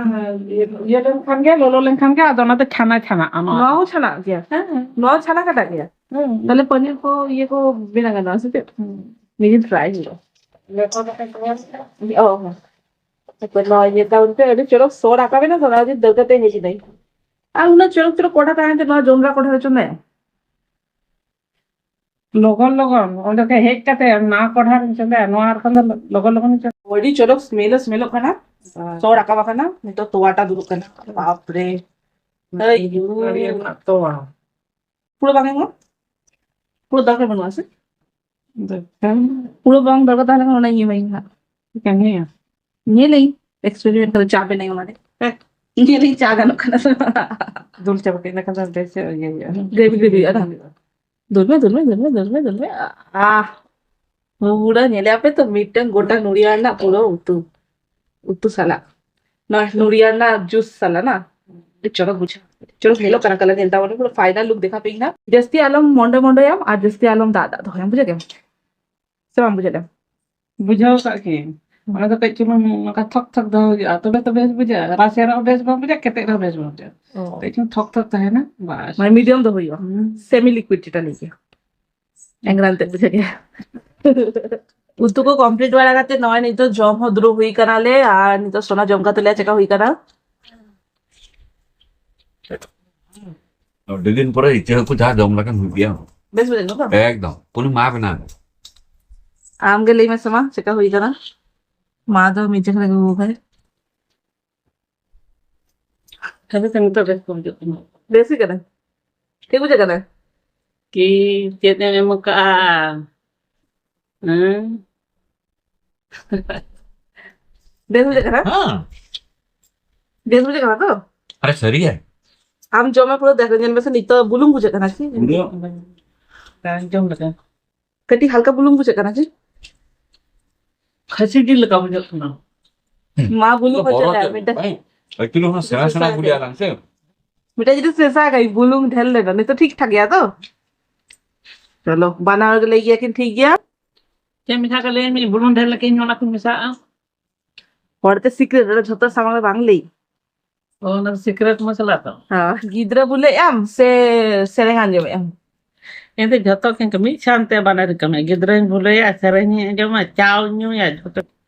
ᱤᱭᱟᱹ, ᱤᱭᱟᱹ ᱞᱮᱱᱠᱷᱟᱱ ᱜᱮ, ᱞᱚᱞᱚ ᱞᱮᱱᱠᱷᱟᱱ ᱜᱮ, ᱟᱫᱚ ᱚᱱᱟ ᱫᱚ ᱪᱷᱟᱱᱟ ᱪᱷᱟᱱᱟᱜᱼᱟ, ᱱᱚᱣᱟ ᱱᱚᱣᱟ ᱫᱚ᱾ ᱦᱚᱸ ᱪᱷᱟᱱᱟᱜ ᱜᱮᱭᱟ? ᱦᱮᱸ, ᱦᱮᱸ᱾ ᱱᱚᱣᱟ ᱪᱷᱟᱱᱟ ᱠᱟᱴᱟᱜ ᱜᱮᱭᱟ? ᱦᱮᱸ᱾ ᱛᱟᱦᱞᱮ ᱯᱚᱱᱤᱨ ᱠᱚ, ᱤᱭᱟᱹ ᱠᱚ ᱵᱮᱱᱟᱣ ᱜᱟᱱᱚᱜᱼᱟ ᱥᱮ ᱪᱮᱫ? ᱦᱮᱸ᱾ ᱢᱤᱫ ᱫᱤᱱ try ᱦᱩᱭᱩᱜᱼᱟ᱾ ᱞᱮᱴᱚ ᱠᱟᱛᱮ ᱠᱚ ᱧᱮᱞ ᱠᱮᱫᱟ᱾ ᱚ, ᱦᱚᱸ᱾ ᱛᱟᱯᱚᱨ ᱱᱚᱣᱟ ᱤᱭᱟᱹ ᱫᱟᱜ ᱩᱱᱛᱮ ᱟᱹᱰᱤ ᱪᱚᱨᱚᱠ ᱥᱚ ᱨᱟᱠᱟᱵ ᱮᱱᱟ ᱛᱚ, ᱚᱱᱟ ᱠᱷᱟᱹᱛᱤᱨ ᱫᱟᱹᱲ ᱠᱟᱛᱮ ᱦᱮᱡ ᱮᱱᱟᱹᱧ᱾ ᱟᱨ ᱩᱱᱟᱹᱜ ᱪᱚᱨᱚᱠ ᱪᱚᱨᱚᱠ ᱠᱚᱰᱷᱟ ᱛᱟᱦᱮᱱ ᱛᱮ, ᱱᱚᱣᱟ ᱡᱚᱱᱰᱨᱟ ᱠᱚᱰᱷᱟ ᱨᱮ ᱪᱚᱸᱫᱟᱭᱟ? ᱞᱚᱜᱚᱱ ᱞᱚᱜᱚᱱ ᱚᱸᱰᱮ ᱠᱷᱚᱱ ᱦᱮᱡ ᱠᱟᱛᱮ ᱱᱟᱣᱟ ᱠᱚᱰᱷᱟ ᱨᱮᱧ ᱪᱚᱸᱫᱟᱭᱟ, ᱱᱚᱣᱟ ᱨᱮᱠᱷᱟᱱ ᱫᱚ ᱞᱚᱜᱚᱱ ᱞᱚᱜᱚᱱ ᱤᱧ ᱪᱚᱸᱫᱟᱭᱟ᱾ ᱟᱹᱰᱤ ᱪᱚᱨᱚᱠ smell ᱮ ᱥᱢᱮᱞᱚᱜ ᱠᱟᱱᱟ᱾ ᱟᱨ ᱥᱚ ᱨᱟᱠᱟᱵ ᱟᱠᱟᱱᱟ, ᱱᱤᱛᱚᱜ ᱛᱚᱣᱟᱴᱟ ᱫᱩᱞᱩᱜ ᱠᱟᱱᱟ᱾ ᱵᱟᱯ ᱨᱮ᱾ ᱦᱟᱹᱭ᱾ ᱱᱟᱹᱲᱤᱭᱟᱹ ᱨᱮᱱᱟᱜ ᱛᱚᱣᱟ᱾ ᱯᱩᱨᱟᱹ ᱵᱟᱝ ᱮᱢᱚᱜ? ᱯᱩᱨᱟᱹ ᱫᱚᱨᱠᱟᱨ ᱵᱟᱹᱱᱩᱜᱼᱟ ᱥᱮ? ᱫᱚᱨᱠᱟᱨ᱾ ᱯᱩᱨᱟᱹ ᱵᱟᱝ ᱫᱚᱨᱠᱟᱨ ᱛᱟᱦᱮᱸ ᱞᱮᱱᱠᱷᱟᱱ ᱚᱱᱟᱧ ᱮᱢᱟᱭᱟ ᱦᱟᱸᱜ᱾ ᱪᱤᱠᱟᱹᱧ ᱧᱩᱭᱟ? ᱧᱮᱞᱟᱹᱧ, experiment ᱠᱟᱛᱮ ᱪᱟ ᱵᱮᱱᱟᱣ ᱢᱟᱱᱮ᱾ ᱦᱮᱸ᱾ ᱧᱮᱞᱟᱹᱧ ᱪᱟ ᱜᱟᱱᱚᱜ ᱠᱟᱱᱟ ᱥᱮ ᱵᱟᱝ᱾ ᱫᱩᱞ ᱪᱟᱵᱟ ᱠᱮᱫ ᱞᱮᱠᱷᱟᱱ ᱫᱚ ᱵᱮᱥ ᱧᱚᱜ ᱤᱭᱟᱹ ᱦᱩᱭᱩᱜᱼᱟ᱾ Gravy, gravy ᱦᱩᱭᱩᱜᱼᱟ, ᱫᱩᱞ ᱢᱮ, ᱫᱩᱞ ᱢᱮ, ᱫᱩᱞ ᱢᱮ, ᱫᱩᱞ ᱢᱮ, ᱫᱩᱞ ᱢᱮ᱾ ᱟᱦ, ᱯᱩᱨᱟᱹ ᱧᱮᱞᱮ ᱟᱯᱮ ᱛᱚ, ᱢᱤᱫᱴᱟᱝ ᱜᱚᱴᱟ ᱱᱚᱲᱤᱭᱟ ᱨᱮᱱᱟᱜ ᱯᱩᱨᱟᱹ ᱩᱛᱩ, ᱩᱛᱩ ᱥᱟᱞᱟᱜ᱾ ᱱᱚᱣᱟ ᱱᱚᱲᱤᱭᱟ ᱨᱮᱱᱟᱜ juice ᱥᱟᱞᱟᱜ ᱱᱟ, ᱟᱹᱰᱤ ᱪᱚᱨᱚᱠ ᱵᱩᱡᱷᱟᱹᱜᱼᱟ᱾ ᱪᱚᱨᱚᱠ ᱧᱮᱞᱚᱜ ᱠᱟᱱᱟ colour, ᱧᱮᱞ ᱛᱟᱵᱚᱱ ᱯᱩᱨᱟᱹ final look ᱫᱮᱠᱷᱟ ᱯᱮ ᱤᱧ ᱱᱟ᱾ ᱡᱟᱹᱥᱛᱤ ᱟᱞᱚᱢ ᱢᱚᱸᱰᱮ ᱢᱚᱸᱰᱮᱭᱟᱢ ᱟᱨ ᱡᱟᱹᱥᱛᱤ ᱟᱞᱚᱢ ᱫᱟᱜ ᱫᱟᱜ ᱫᱚᱦᱚᱭᱟᱢ, ᱵᱩᱡᱷᱟᱹᱣ ᱠᱮᱫᱟᱢ ᱥᱮ ᱵᱟᱢ ᱵᱩᱡᱷᱟᱹᱣ ᱫᱟ? ᱵᱩᱡᱷᱟᱹᱣ ᱠᱟᱜ ᱜᱤᱭᱟᱹᱧ᱾ ᱚᱱᱟ ᱫᱚ ᱠᱟᱹᱡ ᱪᱩᱞᱩᱝ ᱱᱚᱝᱠᱟ ᱛᱷᱚᱠ ᱛᱷᱚᱠ ᱫᱚᱦᱚ ᱦᱩᱭᱩᱜᱼᱟ, ᱛᱚᱵᱮ ᱛᱚ ᱵᱮᱥ ᱵᱩᱡᱷᱟᱹᱜᱼᱟ᱾ ᱨᱟᱥᱮ ᱨᱮᱦᱚᱸ ᱵᱮᱥ ᱵᱟᱝ ᱵᱩᱡᱷᱟᱹᱜᱼᱟ, ᱠᱮᱴᱮᱡ ᱨᱮᱦᱚᱸ ᱵᱮᱥ ᱵᱟᱝ ᱵᱩᱡᱷᱟᱹᱜᱼᱟ᱾ ᱚ᱾ ᱠᱟᱹᱡ ᱪᱩᱞᱩᱝ ᱛᱷᱚᱠ ᱛᱷᱚᱠ ᱛᱟᱦᱮᱱᱟ, ᱵᱟᱥ᱾ ᱢᱟᱱᱮ medium ᱫᱚ ᱦᱩᱭᱩᱜᱼᱟ᱾ ᱦᱩᱸ᱾ Semi liquid ᱡᱮᱴᱟ ᱞᱟᱹᱭ ᱜᱮᱭᱟ᱾ ᱮᱝᱨᱟᱱ ᱛᱮᱫ ᱵᱩᱡᱷᱟᱹᱜ ᱜᱮᱭᱟ᱾ ᱩᱛᱩ ᱠᱚ complete ᱵᱟᱲᱟ ᱠᱟᱛᱮ ᱱᱚᱜᱼᱚᱭ ᱱᱤᱛᱚᱜ ᱡᱚᱢ ᱦᱚᱸ ᱫᱩᱲᱩᱵ ᱦᱩᱭ ᱠᱟᱱᱟᱞᱮ, ᱟᱨ ᱱᱤᱛᱚᱜ ᱥᱳᱱᱟ ᱡᱚᱢ ᱠᱟᱛᱮ ᱞᱮ ᱪᱮᱠᱟ ᱦᱩᱭ ᱠᱟᱱᱟ᱾ ᱟᱹᱰᱤ ᱫᱤᱱ ᱯᱚᱨᱮ ᱤᱪᱟᱹ ᱦᱟᱹᱠᱩ ᱡᱟᱦᱟᱸ ᱡᱚᱢ ᱞᱮᱠᱷᱟᱱ ᱦᱩᱭᱩᱜ ᱜᱮᱭᱟ᱾ ᱵᱮᱥ ᱵᱩᱡᱷᱟᱹᱜ ᱠᱟᱱᱟ ᱛᱚ? ᱮᱠᱫᱚᱢ, ᱩᱱᱤ ᱢᱟ ᱵᱮᱱᱟᱣ᱾ ᱟᱢ ᱜᱮ ᱞᱟᱹᱭ ᱢᱮᱥᱮ ᱢᱟ, ᱪᱮᱠᱟ ᱦᱩᱭ ᱠᱟᱱᱟ? ᱢᱟ ᱫᱚ ᱢᱤᱫ ᱡᱟᱭᱜᱟ ᱨᱮᱜᱮ ᱜᱚᱜᱚ ᱵᱷᱟᱭ᱾ ᱦᱮᱸ, ᱱᱤᱛᱚᱜ ᱵᱮᱥ ᱠᱚ ᱵᱩᱡᱷᱟᱹᱜ ᱠᱟᱱᱟ᱾ ᱵᱮᱥ ᱜᱮ ᱠᱟᱱᱟ? ᱴᱷᱤᱠ ᱵᱩᱡᱷᱟᱹᱜ ᱠᱟᱱᱟ? ᱠᱤ ᱪᱮᱫ ᱮᱢ ᱮᱢ ᱠᱟᱜᱼᱟ? ᱦᱮᱸ? ᱵᱮᱥ ᱵᱩᱡᱷᱟᱹᱜ ᱠᱟᱱᱟ? ᱦᱮᱸ᱾ ᱵᱮᱥ ᱵᱩᱡᱷᱟᱹᱜ ᱠᱟᱱᱟ ᱛᱚ? ᱟᱨᱮ ᱥᱟᱹᱨᱤ ᱜᱮ? ᱟᱢ ᱡᱚᱢ ᱢᱮ ᱯᱩᱨᱟᱹ, ᱫᱮᱠᱷ, ᱧᱮᱞ ᱢᱮᱥᱮ, ᱱᱤᱛᱚᱜ ᱵᱩᱞᱩᱝ ᱵᱩᱡᱷᱟᱹᱜ ᱠᱟᱱᱟ ᱪᱮ? ᱯᱩᱨᱟᱹ᱾ ᱵᱟᱝ ᱡᱚᱢ ᱞᱮᱠᱟ᱾ ᱠᱟᱹᱴᱤᱡ ᱦᱟᱞᱠᱟ ᱵᱩᱞᱩᱝ ᱵᱩᱡᱷᱟᱹᱜ ᱠᱟᱱᱟ ᱪᱮ? ᱠᱷᱟᱹᱥᱤ ᱡᱤᱞ ᱞᱮᱠᱟ ᱵᱩᱡᱷᱟᱹᱜ ᱠᱟᱱᱟ᱾ ᱢᱟ ᱵᱩᱞᱩᱝ ᱵᱚᱨᱚ ᱚᱪᱚᱭ ᱢᱮ, ᱪᱮᱫ ᱢᱤᱫᱴᱟᱝ᱾ ᱵᱟᱝ? Actually ᱚᱱᱟ ᱥᱮᱬᱟ ᱥᱮᱬᱟ ᱥᱮᱬᱟ ᱜᱩᱞᱤ ᱜᱮ᱾ ᱟᱞᱟᱝ ᱥᱮ? ᱢᱤᱫᱴᱟᱝ ᱡᱤᱱᱤᱥ ᱢᱮᱥᱟ ᱠᱟᱜ ᱵᱩᱞᱩᱝ ᱰᱷᱮᱨ ᱞᱮᱱᱟ, ᱱᱤᱛᱚᱜ ᱴᱷᱤᱠ ᱴᱷᱟᱠ ᱜᱮᱭᱟ ᱛᱚ? ᱪᱚᱞᱚ, ᱵᱟᱱᱟ ᱦᱚᱲ ᱜᱮ ᱞᱟᱹᱭ ᱜᱮᱭᱟ ᱠᱤᱱ ᱴᱷᱤᱠ ᱜᱮᱭᱟ᱾ ᱪᱮᱫ ᱢᱮᱥᱟ ᱠᱟᱜ ᱞᱟᱹᱭ ᱢᱮ, ᱵᱩᱞᱩᱝ ᱰᱷᱮᱨ ᱞᱮᱠᱷᱟᱱ ᱚᱱᱟ ᱠᱚᱧ ᱢᱮᱥᱟᱜᱼᱟ᱾ ᱦᱚᱲ ᱛᱮ secret, ᱚᱱᱟ ᱡᱷᱚᱛᱚ ᱥᱟᱢᱟᱝ ᱨᱮ ᱵᱟᱝ ᱞᱟᱹᱭ᱾ ᱚ, ᱚᱱᱟ ᱫᱚ secret ᱢᱚᱥᱞᱟ ᱛᱚ? ᱦᱮᱸ, ᱜᱤᱫᱽᱨᱟᱹ ᱵᱩᱞᱟᱹᱜ ᱟᱢ ᱥᱮ ᱥᱮᱨᱮᱧ ᱟᱸᱡᱚᱢᱮᱫ ᱟᱢ? ᱮᱱᱛᱮ ᱡᱷᱚᱛᱚ ᱠᱤᱱ ᱠᱟᱹᱢᱤ, ᱢᱤᱫ ᱥᱟᱶᱛᱮ ᱵᱟᱱᱟᱨ ᱠᱟᱹᱢᱤ, ᱜᱤᱫᱽᱨᱟᱹᱧ ᱵᱩᱞᱟᱹᱭᱟ, ᱥᱮᱨᱮᱧ ᱤᱧ ᱟᱸᱡᱚᱢᱟ, ᱪᱟᱣ ᱧᱩᱭᱟ, ᱡᱷᱚᱛᱚ᱾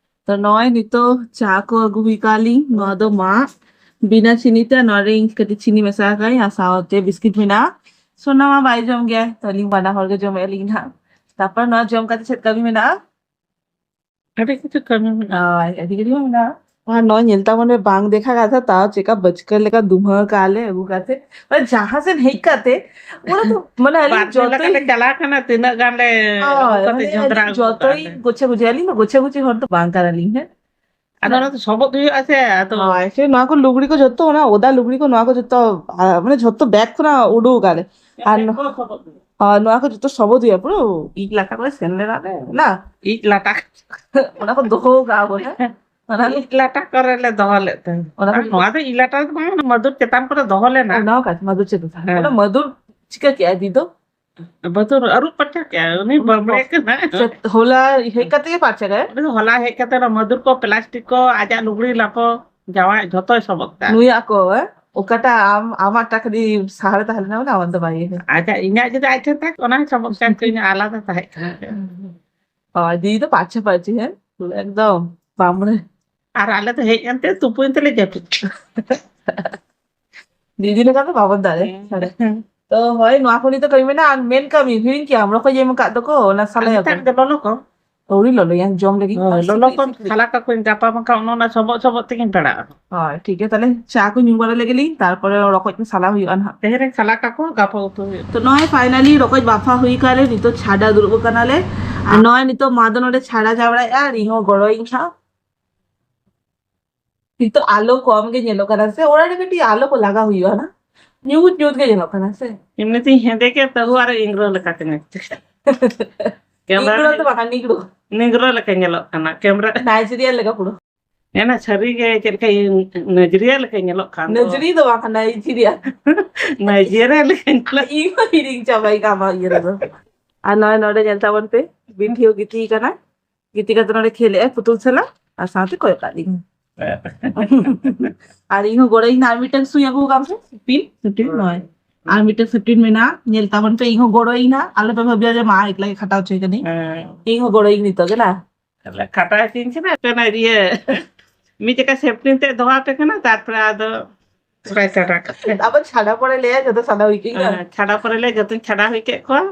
ᱛᱚ ᱱᱚᱜᱼᱚᱭ ᱱᱤᱛᱚᱜ ᱪᱟ ᱠᱚ ᱟᱹᱜᱩ ᱦᱩᱭ ᱠᱟᱜ ᱞᱤᱧ, ᱱᱚᱣᱟ ᱫᱚ ᱢᱟ ᱵᱤᱱᱟ ᱪᱤᱱᱤ ᱛᱮ, ᱱᱚᱣᱟ ᱨᱮ ᱤᱧ ᱠᱟᱹᱴᱤᱡ ᱪᱤᱱᱤ ᱢᱮᱥᱟ ᱟᱠᱟᱫ ᱟᱹᱧ ᱟᱨ ᱥᱟᱶᱛᱮ ᱵᱤᱥᱠᱤᱴ ᱢᱮᱱᱟᱜᱼᱟ᱾ ᱥᱳᱱᱟ ᱢᱟ ᱵᱟᱭ ᱡᱚᱢ ᱜᱮᱭᱟ, ᱛᱚ ᱟᱹᱞᱤᱧ ᱵᱟᱱᱟ ᱦᱚᱲ ᱜᱮ ᱡᱚᱢᱮᱫ ᱞᱤᱧ ᱦᱟᱸᱜ᱾ ᱛᱟᱨᱯᱚᱨ ᱱᱚᱣᱟ ᱡᱚᱢ ᱠᱟᱛᱮ ᱪᱮᱫ ᱠᱟᱹᱢᱤ ᱢᱮᱱᱟᱜᱼᱟ? ᱟᱹᱰᱤ ᱠᱤᱪᱷᱩ ᱠᱟᱹᱢᱤ ᱢᱮᱱᱟᱜᱼᱟ᱾ ᱦᱳᱭ, ᱟᱹᱰᱤ ᱠᱤᱪᱷᱩ ᱢᱮᱱᱟᱜᱼᱟ᱾ ᱟᱨ ᱱᱚᱜᱼᱚᱭ ᱧᱮᱞ ᱛᱟᱵᱚᱱ ᱯᱮ, ᱵᱟᱝ ᱫᱮᱠᱷᱟ ᱠᱟᱛᱷᱟ, ᱛᱟᱣ ᱪᱮᱠᱟ ᱵᱟᱹᱪᱠᱟᱹ ᱞᱮᱠᱟ ᱫᱩᱢᱦᱟᱹ ᱠᱟᱜᱼᱟ ᱞᱮ ᱟᱹᱜᱩ ᱠᱟᱛᱮ᱾ ᱢᱟᱱᱮ ᱡᱟᱦᱟᱸ ᱥᱮᱫ ᱦᱮᱡ ᱠᱟᱛᱮ, ᱚᱱᱟ ᱫᱚ ᱢᱟᱱᱮ ᱟᱹᱞᱤᱧ ᱵᱟᱨ ᱫᱤᱱ ᱞᱮᱠᱟ ᱡᱚᱛᱚᱭ ᱞᱮ ᱪᱟᱞᱟᱣ ᱠᱟᱱᱟ, ᱛᱤᱱᱟᱹᱜ ᱜᱟᱱ ᱞᱮ ᱦᱳᱭ, ᱟᱹᱜᱩ ᱠᱟᱛᱮ ᱢᱟᱱᱮ ᱡᱚᱸᱫᱽᱨᱟ ᱟᱹᱞᱤᱧ ᱟᱹᱜᱩ ᱡᱚᱛᱚᱭ ᱠᱟᱜᱼᱟ ᱞᱮ᱾ ᱜᱚᱪᱷᱟ ᱜᱩᱪᱷᱤ, ᱟᱹᱞᱤᱧ ᱫᱚ ᱜᱚᱪᱷᱟ ᱜᱩᱪᱷᱤ ᱦᱚᱲ ᱫᱚ ᱵᱟᱝ ᱠᱟᱱᱟᱞᱤᱧ, ᱦᱮᱸ᱾ ᱟᱫᱚ ᱚᱱᱟ ᱫᱚ ᱥᱚᱵᱚᱫ ᱦᱩᱭᱩᱜᱼᱟ ᱥᱮ, ᱟᱫᱚ ᱦᱳᱭ, ᱥᱮ ᱱᱚᱣᱟ ᱠᱚ ᱞᱩᱜᱽᱲᱤ ᱠᱚ ᱡᱚᱛᱚ, ᱚᱱᱟ ᱚᱫᱟ ᱞᱩᱜᱽᱲᱤ ᱠᱚ, ᱱᱚᱣᱟ ᱠᱚ ᱡᱚᱛᱚ, ᱟ, ᱢᱟᱱᱮ ᱡᱚᱛᱚ ᱵᱮᱜᱽ ᱠᱷᱚᱱᱟᱜ ᱩᱰᱩᱠ ᱟᱞᱮ᱾ ᱟᱨ ᱱᱚ-, ᱦᱳᱭ, ᱱᱚᱣᱟ ᱠᱚ ᱡᱚᱛᱚ ᱥᱚᱵᱚᱫ ᱦᱩᱭᱩᱜᱼᱟ, ᱯᱩᱨᱟᱹ ᱤᱡ ᱞᱟᱴᱟ ᱠᱚ ᱥᱮᱱ ᱞᱮᱱᱟ ᱞᱮ, ᱱᱟ? ᱤᱡ ᱞᱟᱴᱟ᱾ ᱚᱱᱟ ᱠᱚ ᱫᱚᱦᱚ ᱠᱟᱜᱼᱟ ᱵᱚᱱ, ᱦᱮᱸ? ᱚᱱᱟ ᱤᱡ ᱞᱟᱴᱟ ᱠᱚᱨᱮ ᱞᱮ ᱫᱚᱦᱚ ᱞᱮᱫ ᱛᱟᱦᱮᱸᱫ᱾ ᱚᱱᱟ ᱠᱚ ᱟᱨ ᱱᱚᱣᱟ ᱫᱚ ᱤᱡ ᱞᱟᱴᱟ ᱫᱚ ᱵᱟᱝ, ᱚᱱᱟ ᱢᱟᱫᱩᱨ ᱪᱮᱛᱟᱱ ᱠᱚᱨᱮ ᱫᱚᱦᱚ ᱞᱮᱱᱟ᱾ ᱚᱱᱟ ᱦᱚᱸ ᱠᱟᱛᱷᱟ, ᱢᱟᱫᱩᱨ ᱪᱮᱛᱟᱱ᱾ ᱦᱮᱸ᱾ ᱚᱱᱟ ᱢᱟᱫᱩᱨ ᱪᱤᱠᱟᱹ ᱠᱮᱜᱼᱟ ᱫᱤ ᱫᱚ? ᱵᱟᱹᱛᱩᱨ ᱟᱹᱨᱩᱵ ᱯᱟᱨᱪᱟ ᱠᱮᱜᱼᱟ, ᱩᱱᱤ ᱵᱟᱹᱢᱵᱲᱮ ᱠᱟᱱᱟᱭ᱾ ᱥᱮ ᱦᱚᱞᱟ ᱦᱮᱡ ᱠᱟᱛᱮ ᱜᱮ ᱯᱟᱨᱪᱟ ᱠᱮᱜᱼᱟᱭ? ᱩᱱᱤ ᱫᱚ ᱦᱚᱞᱟ ᱦᱮᱡ ᱠᱟᱛᱮ ᱚᱱᱟ ᱢᱟᱹᱫᱩᱨ ᱠᱚ, ᱯᱞᱟᱥᱴᱤᱠ ᱠᱚ, ᱟᱡᱟᱜ ᱞᱩᱜᱽᱲᱤ ᱞᱟᱯᱚ, ᱡᱟᱶᱟᱭ ᱡᱷᱚᱛᱚᱭ ᱥᱚᱵᱚᱫ ᱠᱟᱜᱼᱟ᱾ ᱱᱩᱭᱟᱜ ᱠᱚ, ᱦᱮᱸ? ᱚᱠᱟᱴᱟᱜ ᱟᱢ, ᱟᱢᱟᱜ ᱴᱟᱜ ᱠᱷᱟᱹᱞᱤ ᱥᱟᱦᱟᱨᱮ ᱛᱟᱦᱮᱸ ᱞᱮᱱᱟ ᱵᱚᱞᱮ, ᱟᱢᱟᱜ ᱫᱚ ᱵᱟᱭ ᱤᱭᱟᱹ ᱠᱟᱱᱟ᱾ ᱟᱡᱟᱜ, ᱤᱧᱟᱹᱜ ᱡᱩᱫᱤ ᱟᱡ ᱴᱷᱮᱱ ᱛᱟᱦᱮᱸ ᱠᱚᱜ, ᱚᱱᱟ ᱦᱚᱸ ᱥᱚᱵᱚᱫ ᱠᱟᱜ ᱠᱚᱣᱟᱧ, ᱟᱞᱟᱫᱟ ᱛᱟᱦᱮᱸ ᱠᱟᱱᱟ᱾ ᱦᱳᱭ, ᱫᱤᱫᱤ ᱫᱚ ᱯᱟᱨᱪᱟ ᱯᱟᱨᱪᱤ, ᱦᱮᱸ? ᱮᱠᱫᱚᱢ ᱵᱟᱢᱵᱲᱮ᱾ ᱟᱨ ᱟᱞᱮ ᱫᱚ ᱦᱮᱡ ᱮᱱᱛᱮ ᱛᱩᱯᱩᱭᱮᱱ ᱛᱮᱞᱮ ᱡᱟᱹᱯᱤᱫ᱾ ᱫᱤᱫᱤ ᱞᱮᱠᱟ ᱫᱚ ᱵᱟᱵᱚᱱ ᱫᱟᱲᱮ᱾ ᱦᱮᱸ᱾ ᱛᱚ ᱦᱳᱭ, ᱱᱚᱣᱟ ᱠᱚ ᱱᱤᱛᱚᱜ ᱠᱟᱹᱢᱤ ᱢᱮᱱᱟᱜᱼᱟ᱾ ᱟᱨ ᱢᱮᱱ ᱠᱟᱹᱢᱤ ᱦᱤᱲᱤᱧ ᱠᱮᱜᱼᱟᱢ, ᱨᱚᱠᱚᱡ ᱮᱢ ᱟᱠᱟᱫ ᱫᱚᱠᱚ, ᱚᱱᱟ ᱟᱨ ᱥᱟᱞᱟᱭ ᱱᱮᱛᱟᱨ ᱟᱠᱚ᱾ ᱫᱚ ᱞᱚᱞᱚ ᱠᱚ᱾ ᱟᱹᱣᱨᱤ ᱞᱚᱞᱚᱭᱟ, ᱡᱚᱢ ᱞᱟᱹᱜᱤᱫ᱾ ᱦᱳᱭ, ᱟᱨ ᱞᱚᱞᱚ ᱥᱤᱯᱤ ᱠᱚᱢ ᱥᱤᱯᱤ᱾ ᱥᱟᱞᱟ ᱠᱟᱠᱚᱧ, ᱜᱟᱯᱟ ᱵᱟᱝᱠᱷᱟᱱ ᱚᱱᱮ ᱚᱱᱟ ᱥᱚᱵᱚᱜ ᱥᱚᱵᱚᱜ ᱛᱮᱜᱤᱧ ᱯᱮᱲᱟᱜᱼᱟ᱾ ᱦᱳᱭ, ᱴᱷᱤᱠ ᱜᱮᱭᱟ, ᱛᱟᱦᱞᱮ ᱪᱟ ᱠᱚ ᱧᱩ ᱵᱟᱲᱟ ᱞᱮᱜᱮ ᱞᱤᱧ, ᱛᱟᱨᱯᱚᱨᱮ ᱨᱚᱠᱚᱡ ᱠᱚ ᱥᱟᱞᱟ ᱦᱩᱭᱩᱜᱼᱟ ᱱᱟᱦᱟᱜ᱾ ᱛᱮᱦᱮᱧ ᱨᱮᱧ ᱥᱟᱞᱟ ᱠᱟᱠᱚ, ᱜᱟᱯᱟ ᱩᱛᱩ ᱦᱩᱭᱩᱜᱼᱟ᱾ ᱛᱚ ᱱᱚᱜᱼᱚᱭ finally ᱨᱚᱠᱚᱡ ᱵᱟᱯᱷᱟ ᱦᱩᱭ ᱠᱟᱱᱟ ᱞᱮ, ᱱᱤᱛᱚᱜ ᱪᱷᱟᱰᱟ ᱫᱩᱲᱩᱵ ᱠᱟᱱᱟᱞᱮ᱾ ᱟᱨ ᱱᱚᱜᱼᱚᱭ ᱱᱤᱛᱚᱜ ᱢᱟ ᱫᱚ ᱱᱚᱰᱮ ᱪᱷᱟᱰᱟ ᱡᱟᱣᱨᱟᱭᱮᱜᱼᱟ ᱟᱨ ᱤᱧ ᱦᱚᱸ ᱜᱚᱲᱚᱭᱤᱧ ᱦᱟᱸᱜ᱾ ᱱᱤᱛᱚᱜ ᱟᱞᱚ ᱠᱚᱢ ᱜᱮ ᱧᱮᱞᱚᱜ ᱠᱟᱱᱟ ᱥᱮ, ᱚᱲᱟᱜ ᱨᱮ ᱠᱟᱹᱴᱤᱡ ᱟᱞᱚ ᱠᱚ ᱞᱟᱜᱟᱣ ᱦᱩᱭᱩᱜᱼᱟ ᱱᱟ, ᱧᱩᱛ ᱧᱩᱛ ᱜᱮ ᱧᱮᱞᱚᱜ ᱠᱟᱱᱟ ᱥᱮ᱾ ᱮᱢᱱᱤ ᱛᱤᱧ ᱦᱮᱸᱫᱮ ᱜᱮ, ᱛᱟᱹᱦᱩ ᱟᱨ ᱤᱝᱨᱚ ᱞᱮᱠᱟ ᱛᱤᱧ ᱧᱮᱞᱚᱜ ᱠᱟᱱᱟ᱾ ᱠᱮᱢᱨᱟ ᱤᱝᱨᱚ ᱨᱮ ᱫᱚ ᱵᱟᱝ, ᱱᱤᱜᱽᱨᱚ᱾ ᱱᱤᱜᱽᱨᱚ ᱞᱮᱠᱟ ᱧᱮᱞᱚᱜ ᱠᱟᱱᱟ ᱠᱮᱢᱨᱟ᱾ ᱱᱟᱭᱡᱮᱨᱤᱭᱟ ᱞᱮᱠᱟ ᱯᱩᱨᱟᱹ᱾ ᱮᱱᱟ ᱥᱟᱹᱨᱤ ᱜᱮ ᱪᱮᱫ ᱞᱮᱠᱟ ᱤᱭᱟᱹ ᱱᱟᱡᱽᱨᱤᱭᱟ ᱞᱮᱠᱟ ᱧᱮᱞᱚᱜ ᱠᱟᱱ ᱫᱚ᱾ ᱱᱟᱡᱽᱨᱤ ᱫᱚ ᱵᱟᱝ, ᱱᱟᱭᱡᱮᱨᱤᱭᱟ᱾ ᱱᱟᱭᱡᱮᱨᱤᱭᱟ ᱞᱮᱠᱟ ᱧᱮᱞᱚᱜ᱾ ᱤᱧ ᱦᱚᱸ ᱦᱤᱲᱤᱧ ᱪᱟᱵᱟᱭ ᱠᱟᱱᱟ ᱤᱭᱟᱹ ᱨᱮᱫᱚ᱾ ᱟᱨ ᱱᱚᱜᱼᱚᱭ ᱱᱚᱰᱮ ᱧᱮᱞ ᱛᱟᱵᱚᱱ ᱯᱮ, ᱵᱤᱱᱴᱷᱤ ᱦᱚᱸ ᱜᱤᱛᱤᱡ ᱠᱟᱱᱟ᱾ ᱜᱤᱛᱤᱡ ᱠᱟᱛᱮ ᱱᱚᱰᱮ ᱠᱷᱮᱞ ᱮᱜᱼᱟᱭ ᱯᱩᱛᱩᱞ ᱥᱟᱞᱟᱜ ᱟᱨ ᱥᱟᱶᱛᱮ ᱠᱚᱭᱚᱜ ᱠᱟᱜ ᱞᱤᱧ᱾ ᱟᱨ ᱤᱧ ᱦᱚᱸ ᱜᱚᱲᱚᱭᱤᱧ ᱱᱟ, ᱟᱨ ᱢᱤᱫᱴᱟᱝ ᱥᱩᱭ ᱟᱹᱜᱩ ᱠᱟᱜ ᱢᱮ, ᱥᱤᱯᱤᱱ, ᱥᱤᱯᱤᱱ ᱱᱚᱭ᱾ ᱟᱨ ᱢᱤᱫᱴᱟᱝ ᱥᱤᱯᱤᱱ ᱢᱮᱱᱟᱜᱼᱟ, ᱧᱮᱞ ᱛᱟᱵᱚᱱ ᱯᱮ, ᱤᱧ ᱦᱚᱸ ᱜᱚᱲᱚᱭᱤᱧ ᱱᱟ, ᱟᱞᱚ ᱯᱮ ᱵᱷᱟᱹᱵᱤᱭᱟ ᱡᱮ ᱢᱟ ᱮᱠᱞᱟ ᱜᱮ ᱠᱷᱟᱴᱟᱣ ᱦᱚᱪᱚᱭ ᱠᱟᱹᱱᱟᱹᱧ᱾ ᱦᱮᱸ᱾ ᱤᱧ ᱦᱚᱸ ᱜᱚᱲᱚᱭᱤᱧ ᱱᱤᱛᱚᱜ ᱜᱮ ᱱᱟ᱾ ᱛᱟᱦᱞᱮ ᱠᱷᱟᱴᱟᱣ ᱦᱚᱪᱚᱧ ᱠᱟᱱᱟ, ᱟᱯᱮ ᱚᱱᱟ ᱤᱭᱟᱹ, ᱢᱤᱫ ᱡᱟᱭᱜᱟ ᱥᱮᱯᱴᱤᱱ ᱛᱮ ᱫᱚᱦᱚ ᱟᱯᱮ ᱠᱟᱱᱟ, ᱛᱟᱨᱯᱚᱨᱮ ᱟᱫᱚ ᱵᱟᱭ ᱪᱟᱞᱟᱜ ᱠᱟᱱᱟ᱾ ᱟᱵᱚ ᱪᱷᱟᱰᱟ ᱯᱚᱨᱮ ᱞᱟᱹᱭᱟ ᱡᱚᱛᱚ ᱥᱟᱰᱟ ᱦᱩᱭ ᱠᱮᱫ ᱜᱮ᱾ ᱦᱮᱸ, ᱪᱷᱟᱰᱟ ᱯᱚᱨᱮ ᱞᱟᱹᱭᱟ ᱡᱚᱛᱚᱧ ᱪᱷᱟᱰᱟ ᱦᱩᱭ ᱠᱮᱫ ᱠᱚᱣᱟ᱾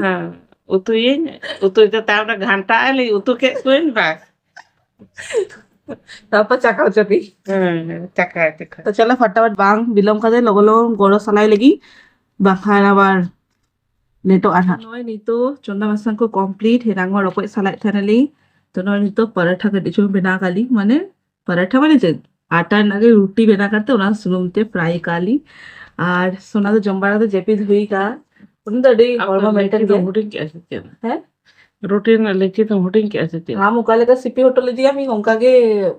ᱦᱮᱸ, ᱩᱛᱩᱭᱟᱹᱧ, ᱩᱛᱩᱭ ᱛᱮ ᱛᱟᱭᱚᱢ ᱨᱮ ᱜᱷᱟᱱᱴᱟ ᱟᱹᱞᱤᱧ, ᱩᱛᱩ ᱠᱮᱫ ᱠᱚᱣᱟᱹᱧ, ᱵᱟᱥ᱾ ᱛᱟᱨᱯᱚᱨ ᱪᱟᱠᱷᱟ ᱦᱚᱪᱚ ᱯᱮ᱾ ᱦᱮᱸ, ᱪᱟᱠᱷᱟ ᱦᱚᱪᱚ ᱠᱚ᱾ ᱛᱚ ᱪᱚᱞᱚ ᱯᱷᱟᱴᱟᱯᱷᱟᱴ ᱵᱟᱝ ᱵᱤᱞᱚᱢ ᱠᱟᱛᱮ ᱞᱚᱜᱚᱱ ᱞᱚᱜᱚᱱ ᱜᱚᱲᱚ ᱥᱟᱞᱟᱭ ᱞᱟᱹᱜᱤᱫ, ᱵᱟᱝᱠᱷᱟᱱ ᱟᱵᱟᱨ ᱞᱮᱴᱚᱜᱼᱟ ᱱᱟᱦᱟᱜ᱾ ᱱᱚᱜᱼᱚᱭ ᱱᱤᱛᱚᱜ ᱪᱚᱸᱫᱟ ᱵᱟᱥᱟᱝ ᱠᱚ complete, ᱮᱱᱟᱝ ᱦᱚᱸ ᱨᱚᱠᱚᱡ ᱥᱟᱞᱟᱭᱮᱫ ᱛᱟᱦᱮᱱᱟᱞᱤᱧ᱾ ᱛᱚ ᱱᱚᱜᱼᱚᱭ ᱱᱤᱛᱚᱜ ᱯᱚᱨᱚᱴᱷᱟ ᱠᱟᱹᱴᱤᱡ ᱪᱩᱞᱩᱝ ᱵᱮᱱᱟᱣ ᱠᱟᱜ ᱞᱤᱧ, ᱢᱟᱱᱮ ᱯᱚᱨᱚᱴᱷᱟ ᱢᱟᱱᱮ ᱪᱮᱫ? ᱟᱴᱟ ᱨᱮᱱᱟᱜ ᱜᱮ ᱨᱩᱴᱤ ᱵᱮᱱᱟᱣ ᱠᱟᱛᱮ ᱚᱱᱟ ᱥᱩᱱᱩᱢ ᱛᱮ fry ᱠᱟᱜ ᱞᱤᱧ᱾ ᱟᱨ ᱥᱳᱱᱟ ᱫᱚ ᱡᱚᱢ ᱵᱟᱲᱟ ᱠᱟᱛᱮ ᱡᱟᱹᱯᱤᱫ ᱦᱩᱭ ᱠᱟᱜᱼᱟ᱾ ᱩᱱᱤ ᱫᱚ ᱟᱹᱰᱤ ᱟᱢ ᱦᱚᱲᱢᱚ ᱫᱚ maintain ᱞᱤᱪᱤ ᱫᱚᱢ ᱜᱮᱭᱟ᱾ ᱦᱩᱰᱤᱧ ᱠᱮᱜᱼᱟ ᱥᱮ ᱪᱮᱫ? ᱦᱮᱸ? ᱨᱩᱴᱤ ᱨᱮᱱᱟᱜ ᱞᱤᱪᱤ ᱫᱚᱢ ᱦᱩᱰᱤᱧ ᱠᱮᱜᱼᱟ ᱥᱮ ᱪᱮᱫ? ᱟᱢ ᱚᱠᱟ ᱞᱮᱠᱟ ᱥᱤᱯᱤ ᱦᱚᱴᱚ ᱞᱤᱫᱤᱧᱟ ᱢᱤᱧ, ᱚᱱᱠᱟ ᱜᱮ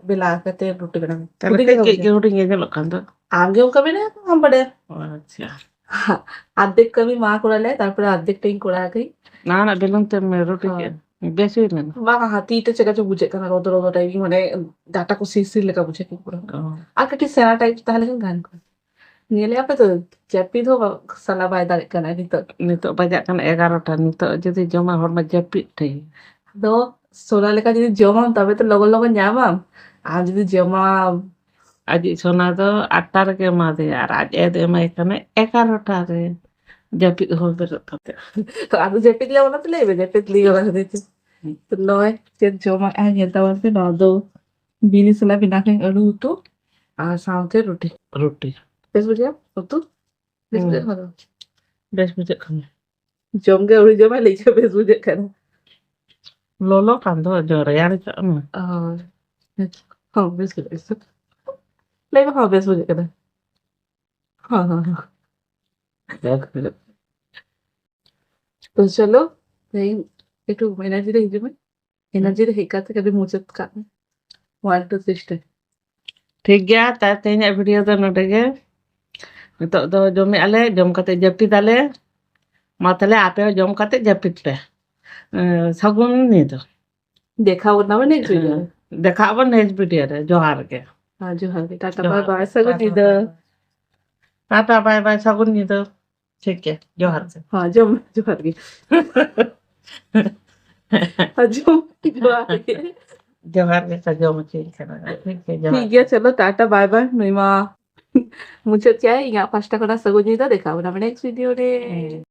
ᱵᱮᱞᱟ ᱠᱟᱛᱮ ᱨᱩᱴᱤ ᱵᱮᱱᱟᱣ ᱢᱮ᱾ ᱛᱟᱦᱞᱮ ᱦᱩᱰᱤᱧ ᱠᱟᱹᱡ ᱜᱮ ᱠᱟᱹᱡ ᱜᱮ ᱦᱩᱰᱤᱧᱟ᱾ ᱦᱩᱰᱤᱧ ᱜᱮ ᱧᱮᱞᱚᱜ ᱠᱟᱱ ᱫᱚ᱾ ᱟᱢ ᱜᱮ ᱚᱱᱠᱟ ᱵᱮᱱᱟᱣ ᱟᱢ ᱵᱟᱰᱟᱭᱟ᱾ ᱚ, ᱟᱪᱪᱷᱟ᱾ ᱟᱨᱫᱷᱮᱠ ᱠᱟᱹᱢᱤ ᱢᱟ ᱠᱚᱨᱟᱣ ᱞᱮ, ᱛᱟᱨᱯᱚᱨᱮ ᱟᱨᱫᱷᱮᱠ ᱴᱟ ᱤᱧ ᱠᱚᱨᱟᱣ ᱠᱟᱹᱧ᱾ ᱱᱟᱣᱟᱱᱟᱜ ᱵᱮᱞᱩᱱ ᱛᱮᱢ ᱨᱩᱴᱤ ᱦᱳᱭ᱾ ᱠᱮᱜᱼᱟ? ᱵᱮᱥ ᱦᱩᱭ ᱞᱮᱱᱟ? ᱵᱟᱝᱟ, ᱛᱤ ᱛᱮ ᱪᱮᱠᱟ ᱪᱚ ᱵᱩᱡᱷᱟᱹᱜ ᱠᱟᱱᱟ, ᱨᱚᱫᱚ ᱨᱚᱫᱚ type, ᱢᱟᱱᱮ ᱰᱟᱴᱟ ᱠᱚ ᱥᱤᱨ ᱥᱤᱨ ᱞᱮᱠᱟ ᱵᱩᱡᱷᱟᱹᱜ ᱠᱟᱱᱟ ᱯᱩᱨᱟᱹ᱾ ᱚ᱾ ᱟᱨ ᱠᱟᱹᱴᱤᱡ ᱥᱮᱬᱟ type ᱛᱟᱦᱮᱸ ᱞᱮᱱᱠᱷᱟᱱ ᱜᱟᱱ ᱠᱚᱜᱼᱟ᱾ ᱧᱮᱞᱮᱜᱼᱟ ᱯᱮ ᱛᱚ, ᱡᱟᱹᱯᱤᱫ ᱦᱚᱸ ᱵᱟ-, ᱥᱟᱞᱟ ᱵᱟᱭ ᱫᱟᱲᱮᱜ ᱠᱟᱱᱟ ᱱᱤᱛᱚᱜ᱾ ᱱᱤᱛᱚᱜ ᱵᱟᱡᱟᱜ ᱠᱟᱱᱟ ᱮᱜᱟᱨᱚᱴᱟ, ᱱᱤᱛᱚᱜ ᱡᱩᱫᱤ ᱡᱚᱢᱟ ᱦᱚᱲᱢᱚ ᱡᱟᱹᱯᱤᱫ ᱴᱷᱤᱠ᱾ ᱟᱫᱚ ᱥᱳᱱᱟ ᱞᱮᱠᱟ ᱡᱩᱫᱤ ᱡᱚᱢᱟᱢ, ᱛᱚᱵᱮ ᱛᱚ ᱞᱚᱜᱚᱱ ᱞᱚᱜᱚᱱ ᱧᱟᱢᱟᱢ᱾ ᱟᱨ ᱡᱩᱫᱤ ᱡᱚᱢᱟᱢ, ᱟᱡᱤᱡ ᱥᱳᱱᱟ ᱫᱚ ᱟᱴᱴᱟ ᱨᱮᱜᱮ ᱮᱢᱟ ᱫᱮᱭᱟ, ᱟᱨ ᱟᱡ ᱮ ᱮᱢᱟᱭ ᱠᱟᱱᱟ ᱮᱜᱟᱨᱚᱴᱟ ᱨᱮ, ᱡᱟᱹᱯᱤᱫ ᱦᱚᱸ ᱵᱮᱨᱮᱫ ᱠᱟᱛᱮ᱾ ᱟᱫᱚ ᱡᱟᱹᱯᱤᱫ ᱞᱮ ᱚᱱᱟ ᱛᱮ ᱞᱟᱹᱭ ᱢᱮ, ᱡᱟᱹᱯᱤᱫ ᱞᱟᱹᱭ ᱚᱱᱟ ᱠᱷᱟᱹᱛᱤᱨ ᱛᱮ᱾ ᱦᱩᱸ᱾ ᱛᱚ ᱱᱚᱜᱼᱚᱭ ᱪᱮᱫ ᱡᱚᱢᱟᱜ ᱟᱭ ᱧᱮᱞ ᱛᱟᱵᱚᱱ ᱯᱮ, ᱱᱚᱣᱟ ᱫᱚ ᱵᱤᱞᱤ ᱥᱟᱞᱟᱜ ᱵᱮᱱᱟᱣ ᱠᱟᱜ ᱟᱹᱞᱩ ᱩᱛᱩ ᱟᱨ ᱥᱟᱶᱛᱮ ᱨᱩᱴᱤ᱾ ᱨᱩᱴᱤ᱾ ᱵᱮᱥ ᱵᱩᱡᱷᱟᱹᱜᱼᱟ ᱩᱛᱩ? ᱵᱮᱥ ᱦᱩᱸ᱾ ᱵᱩᱡᱷᱟᱹᱜ ᱠᱟᱱᱟ? ᱵᱮᱥ ᱵᱩᱡᱷᱟᱹᱜ ᱠᱟᱱᱟ᱾ ᱡᱚᱢ ᱜᱮ ᱟᱹᱣᱨᱤ ᱡᱚᱢᱟ, ᱞᱟᱹᱭ ᱡᱮ ᱵᱮᱥ ᱵᱩᱡᱷᱟᱹᱜ ᱠᱟᱱᱟ᱾ ᱞᱚᱞᱚ ᱠᱟᱱ ᱫᱚ, ᱡᱚ ᱨᱮᱭᱟᱲ ᱦᱚᱪᱚᱜ ᱢᱮ᱾ ᱦᱳᱭ᱾ ᱦᱚᱸ, ᱵᱮᱥ ᱵᱩᱡᱷᱟᱹᱜ ᱠᱟᱱᱟ᱾ ᱞᱟᱹᱭ ᱢᱮ, ᱦᱚᱸ, ᱵᱮᱥ ᱵᱩᱡᱷᱟᱹᱜ ᱠᱟᱱᱟ᱾ ᱦᱚᱸ, ᱦᱚᱸ, ᱦᱚᱸ᱾ ᱵᱮᱥ ᱵᱩᱡᱷᱟᱹᱜ ᱠᱟᱱᱟ᱾ ᱛᱚ ᱪᱚᱞᱚ, ᱛᱮᱦᱮᱧ ᱮᱠᱴᱩ energy ᱨᱮ ᱦᱤᱡᱩᱜ ᱢᱮ᱾ Energy ᱨᱮ ᱦᱮᱡ ᱠᱟᱛᱮ ᱠᱟᱹᱴᱤᱡ ᱢᱩᱪᱟᱹᱫ ᱠᱟᱜ ᱢᱮ᱾ One, two, three, start. ᱴᱷᱤᱠ ᱜᱮᱭᱟ, ᱛᱟ ᱛᱮᱦᱮᱧᱟᱜ video ᱫᱚ ᱱᱚᱰᱮ ᱜᱮ᱾ ᱱᱤᱛᱚᱜ ᱫᱚ ᱡᱚᱢᱮᱜᱼᱟ ᱞᱮ, ᱡᱚᱢ ᱠᱟᱛᱮ ᱡᱟᱹᱯᱤᱫ ᱟᱞᱮ᱾ ᱢᱟ ᱛᱟᱦᱞᱮ ᱟᱯᱮ ᱦᱚᱸ ᱡᱚᱢ ᱠᱟᱛᱮ ᱡᱟᱹᱯᱤᱫ ᱯᱮ᱾ ᱮᱸ, ᱥᱟᱹᱜᱩᱱ ᱧᱤᱫᱟᱹ᱾ ᱫᱮᱠᱷᱟ ᱟᱵᱚᱱ ᱱᱟᱦᱟᱜ next video ᱨᱮ᱾ ᱦᱮᱸ, ᱫᱮᱠᱷᱟᱜ ᱟᱵᱚᱱ next video ᱨᱮ᱾ ᱡᱚᱦᱟᱨ ᱜᱮ᱾ ᱦᱮᱸ, ᱡᱚᱦᱟᱨ ᱜᱮ᱾ ᱴᱟᱴᱟ, ᱡᱚᱦᱟᱨ ᱵᱟᱭ ᱵᱟᱭ, ᱜᱮ᱾ ᱥᱟᱹᱜᱩᱱ ᱴᱟᱴᱟ ᱧᱤᱫᱟᱹ᱾ ᱵᱟᱭ ᱵᱟᱭ᱾ ᱴᱟᱴᱟ, ᱵᱟᱭ ᱵᱟᱭ, ᱥᱟᱹᱜᱩᱱ ᱧᱤᱫᱟᱹ᱾ ᱴᱷᱤᱠ ᱜᱮᱭᱟ, ᱡᱚᱦᱟᱨ ᱜᱮ᱾ ᱦᱮᱸ, ᱡᱚᱢ, ᱡᱚᱦᱟᱨ ᱜᱮ᱾ ᱦᱮᱸ, ᱡᱚᱢ, ᱡᱚᱦᱟᱨ ᱜᱮ᱾ ᱡᱚᱦᱟᱨ ᱜᱮ, ᱡᱚᱢ ᱦᱚᱪᱚᱭᱤᱧ ᱠᱟᱱᱟ᱾ ᱴᱷᱤᱠ ᱜᱮᱭᱟ, ᱡᱚᱦᱟᱨ ᱴᱷᱤᱠ ᱜᱮᱭᱟ, ᱜᱮ᱾ ᱪᱚᱞᱚ, ᱴᱟᱴᱟ, ᱵᱟᱭ ᱵᱟᱭ᱾ ᱱᱩᱭ ᱢᱟ ᱢᱩᱪᱟᱹᱫ ᱠᱮᱜᱼᱟᱭ, ᱤᱧᱟᱹᱜ ᱯᱟᱦᱴᱟ ᱠᱷᱚᱱᱟᱜ ᱥᱟᱹᱜᱩᱱ ᱧᱤᱫᱟᱹ, ᱫᱮᱠᱷᱟ ᱟᱵᱚᱱ ᱟᱵᱟᱨ next video ᱨᱮ᱾ ᱦᱮᱸ᱾